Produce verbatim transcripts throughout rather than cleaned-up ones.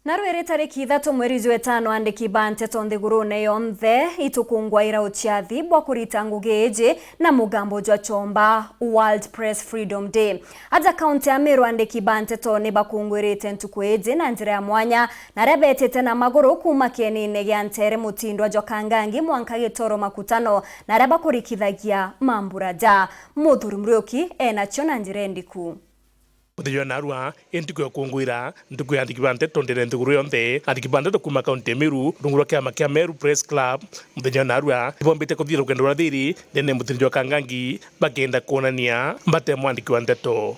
Na rwiri tariki ithatu mweri jwa itano, andiki ba nteto nthigurune yonthe itukungwaira uciathi bwa kurita ngugi iji na mugambo jwa chomba World Press Freedom Day. Aja kaunti ya Meru, andiki ba nteto ni bakungwirite ntuku iji na njira ya mwanya, na aria betite na maguru kuuma kienine gia Ntere Mutindwa jwa Kangangi mwanka Gitoro Makutano, na aria bakurikithagia mambura ja Muthuri Muriuki enacio na njira indiku. Muthenya jwa narua i ntuku ya gukungwira ntuku ya andiki ba nteto ndene nthiguru yonthe. Andiki ba nteto kuuma kaunti ya Meru, rungu rwa kiama kia Meru Press Club, muthenya jwa narua ibombite kuthithia rugendo rwa thiri ndene Mutindwa jwa Kangangi, bakenda kwonania mbata ya mwandiki wa nteto.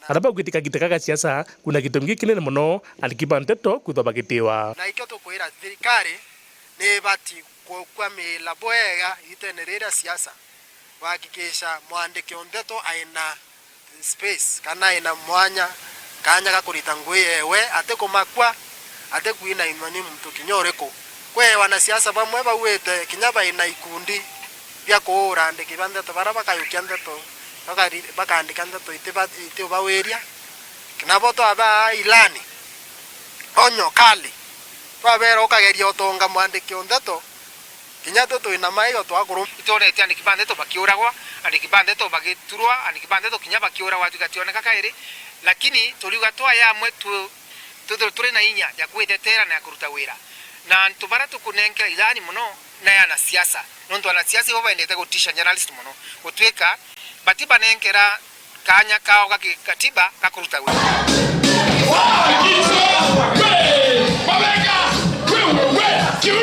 Aria bagwite kagita ga gasiasa, kwina gitumi gikinene mono andiki ba nteto kwithwa bagitiwa. Na ikio tukwira thirikari ni ibati kukwamira bwega igitene riri ria siasa, kuhakikisha mwandiki o nteto aina space kana aina mwanya, kanya ga kurita ngugi yewe, atikumakua, atikuinainwa ni muntu kinya uriku. Kwi wanasiasa bamwe bauite kinya baina ikundi bia kuura andiki ba nteto baria bakayukia nteto, bakari-, bakaandika nteto itiba-, itiubawiria. Nabo twabaa ilani, onyo kali, twabera ukageria utonga mwandiki o nteto, kinya twe twina maigo twakuru. Itwonete andiki ba nteto bakiuragwa, andiki ba nteto bagiturwa, andiki ba nteto kinya bakiuragwa, tugationeka kairi, lakini turiuga twaya amwe tu-, twithirwe turi na inya ya kwitetera na ya kuruta wira. Na antu baria tukunenkera ilani mono ni anasiasa, nontu anasiasa ibo bendete gutisha journalist mono, gutwika batibanenkera kanya kao ga kikatiba ga kuruta wira.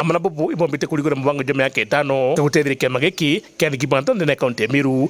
Amwe na bubu ibombite kurigura mubango jwa miaka itano ja gutetheria kiama giki kia andiki ba nteto ndene ya kaunti ya Meru.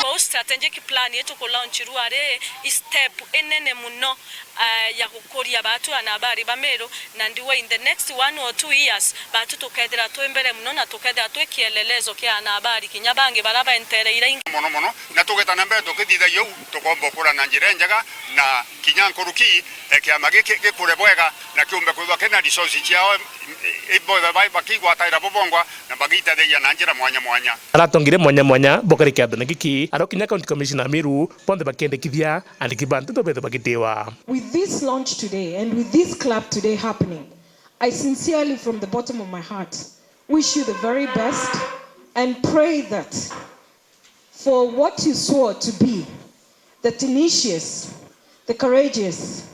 Kwou strategic plan yetu ku launch rua ri i step inene muno, ah, ya gukuria batu anahabari ba Meru, na ndiwa in the next one or two years batu tukethira twi mbere muno na tukethira twi kielelezo kia anahabari kinya bangi bara bentereire ingi. Mono mono, na tugeta na mbere tukithithagia uu, tukomba ukura na njira injega, na kinya nkuruki, eh, kiama giki gikure bwega na kiumbe kwithwa kina resource ciao, eh, ibonthe ba-, bakigwataira bubongwa na bagitetheria na njira mwanya mwanya. Aratongire mwanya mwanya bokari kiathone giki, aro kinya County Commissioner Meru, bonthe bakendekithia andiki ba nteto bethe bagitiwa. With this launch today and with this club today happening, I sincerely, from the bottom of my heart, wish you the very best and pray that for what you swore to be, the tenacious, the courageous,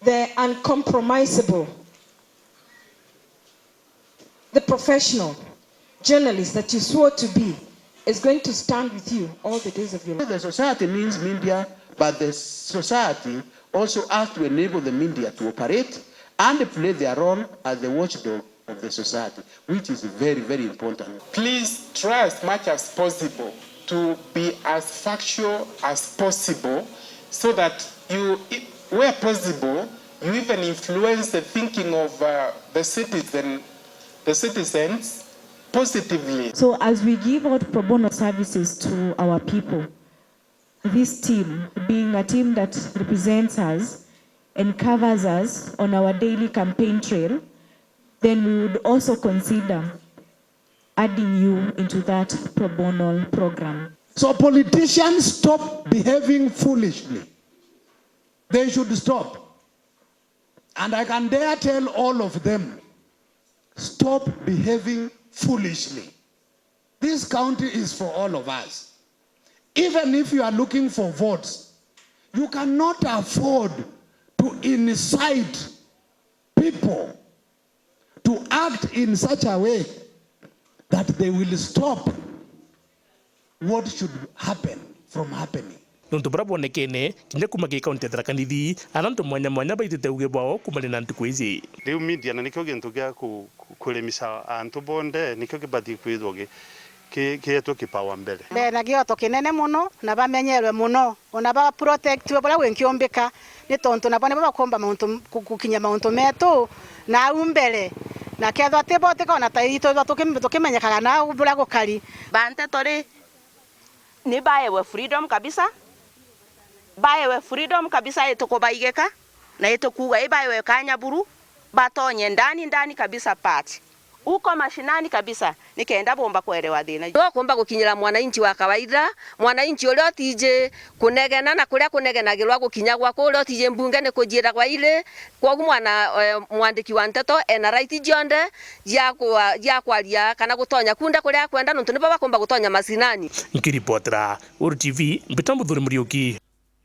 the uncompromisable, the professional journalist that you swore to be is going to stand with you all the days of your life. The society means media, but the society also has to enable the media to operate and play their role as the watchdog of the society, which is very, very important. Please try as much as possible to be as factual as possible, so that you, i-, where possible, you even influence the thinking of, uh, the citizen, the citizens positively. So as we give out pro bono services to our people, this team, being a team that represents us and covers us on our daily campaign trail, then we would also consider adding you into that pro bono program. So politicians, stop behaving foolishly. They should stop. And I can dare tell all of them, stop behaving foolishly. This county is for all of us. Even if you are looking for votes, you cannot afford to incite people to act in such a way that they will stop what should happen from happening. Nontu buria bwonekene, kinya kuuma ki kaunti ya Tharaka Nithi, aria antu mwanya mwanya baitite uuge bwao kuumania na ntuku iji. Riu media na nikio gintu gia ku-, ku-, kurimisa antu bonthe, nikio kibati kwithwa gi-, ki-, kietwe kipawa mbere. Bena kioto kinene mono na bamenyerwe mono, ona ba protectwe buria gwinkiumbika, ni tontu nabo nibo bakumba mauntu, ku-, gukinya mauntu metu na au mbere. Na kethwa ti bo, tikona ta itwithwa tukim-, tukimenyekaga na au buria gukari. Ba nteto ri, ni baewe freedom kabisa, baewe freedom kabisa, itukubaigika na itukuuga ibaewe kanya buru, batonye ndani ndani kabisa part. Uko mashinani kabisa, nikenda bomba kuelewa thina. Niwe ukumba gukinyira mwananchi wa kawaida, mwananchi uria utiji kunegena na kuria kunegenagirwa gukinya gwaku, uria utiji mbunge ni kujiiragwa iri. Kwogu mwana, eh, mwandiki wa nteto ena right cionthe cia kwa-, cia kwaria kana gutonya kunda kuria akwenda, nontu nibo bakumba gutonya mashinani. Nkiripotera Uru T V, mbita Muthuri Muriuki.